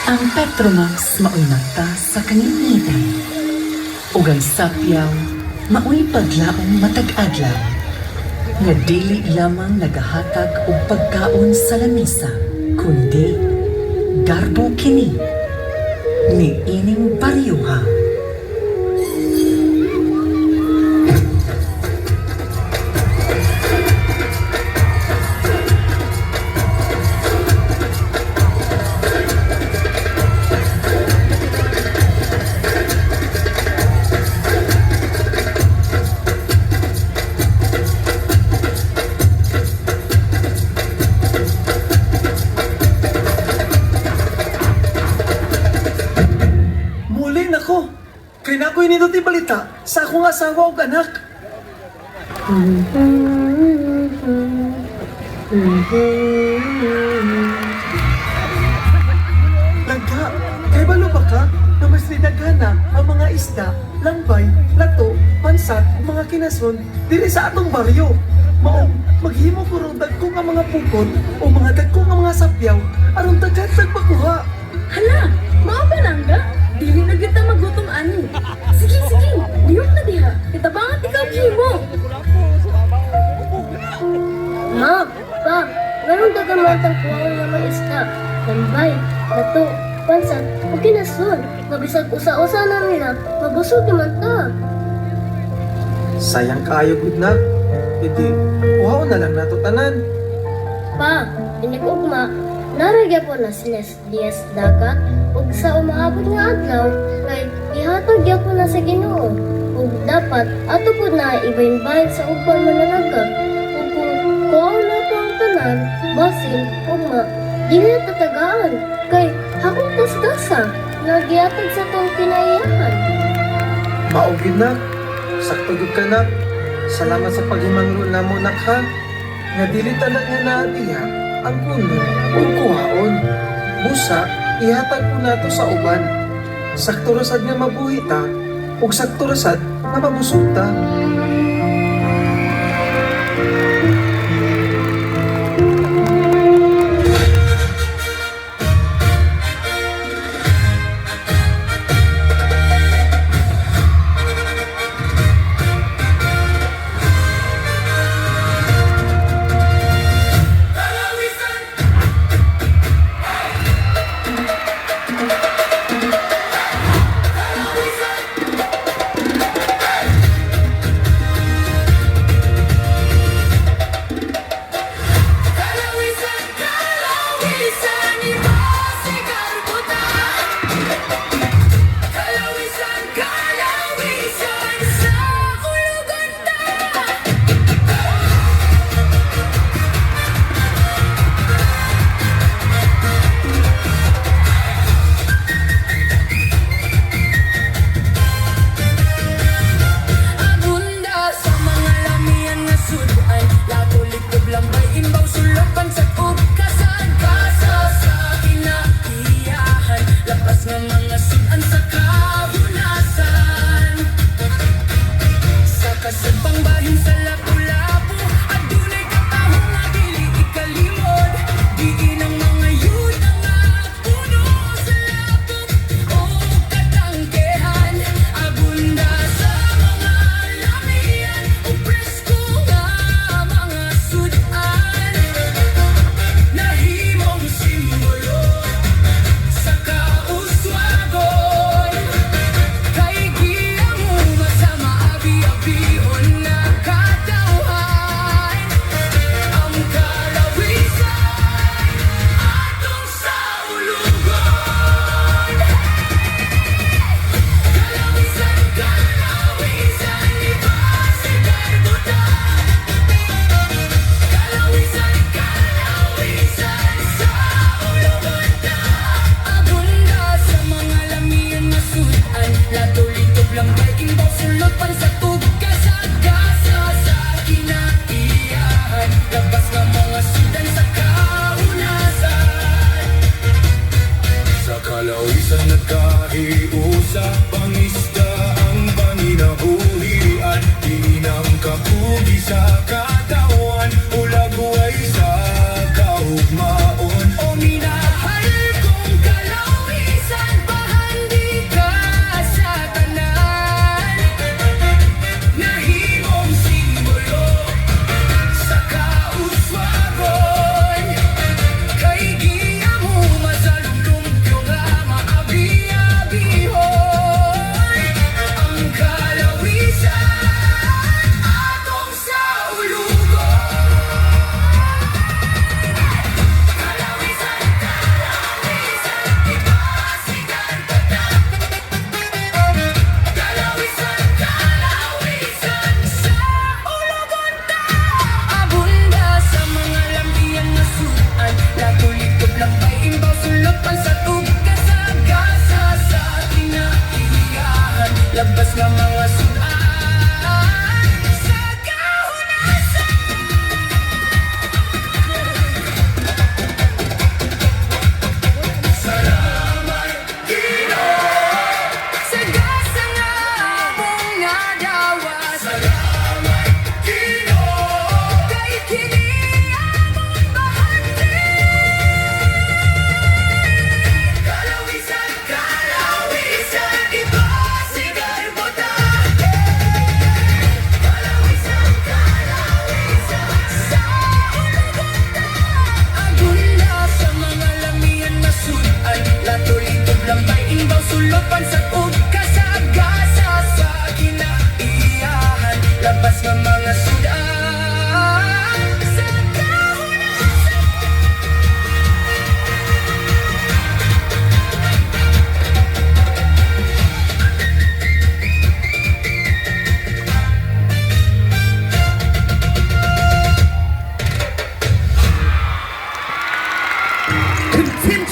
Ang Petromax maoy mata sa kangingitan. Ug ang sapyaw maoy paglaom matag adlaw nga dili lamang nagahatag og pagkaon sa lamisa, kundi garbo kini ni ining baryuha. Muli nako. Kay nakoy nindot balita sa akong asawa ug anak. Langka, kay balo ba ka na mas nidagana ang mga isda, lambay, lato, pansat, ug mga kinason diri sa atong baryo. Maong maghimo ko rong dagko nga mga pukot o mga dagko nga mga sapyaw aron daghan tag makuha. Hala, mao ba langga? Dili na gyud ta magutom ani. Sige, sige, lihok na diha. Kitabangan ikaw himo. Ma, pa, nganong dagan man tang kuwaon nga mga isda, lambay, lato, pansat, o kinason, nga bisag usa-usa na nila, mabusog naman ta. Sayang kaayo gud na. Idi, kuhaon na lang nato tanan. Pa, inig-ugma, naragya po na sila sa diyas dagat, ug sa umaabot nga adlaw, kay ihatag gyapon na sa Ginoo. Ug dapat ato po na ibahin-bahin sa uban mananaga. Ug kung kuwaon nato ang tanan, basin, ugma, dili na tatagaan, kay hakong tasgasa, nga gihatag sa tong kinaiyahan. Mao gyud na. Sakto gyud ka na. Salamat sa paghimanglo namo nak ha. Nga dili tanan nga naa diha ang kuno ug kuhaon. Busa ihatag po nato sa uban. Sakto ra sad nga mabuhi ta ug sakto ra sad nga mabusog ta.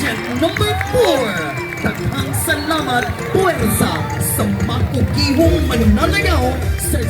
Contestant number 4. Daghang salamat, puwersa sa makukihong mananayaw sa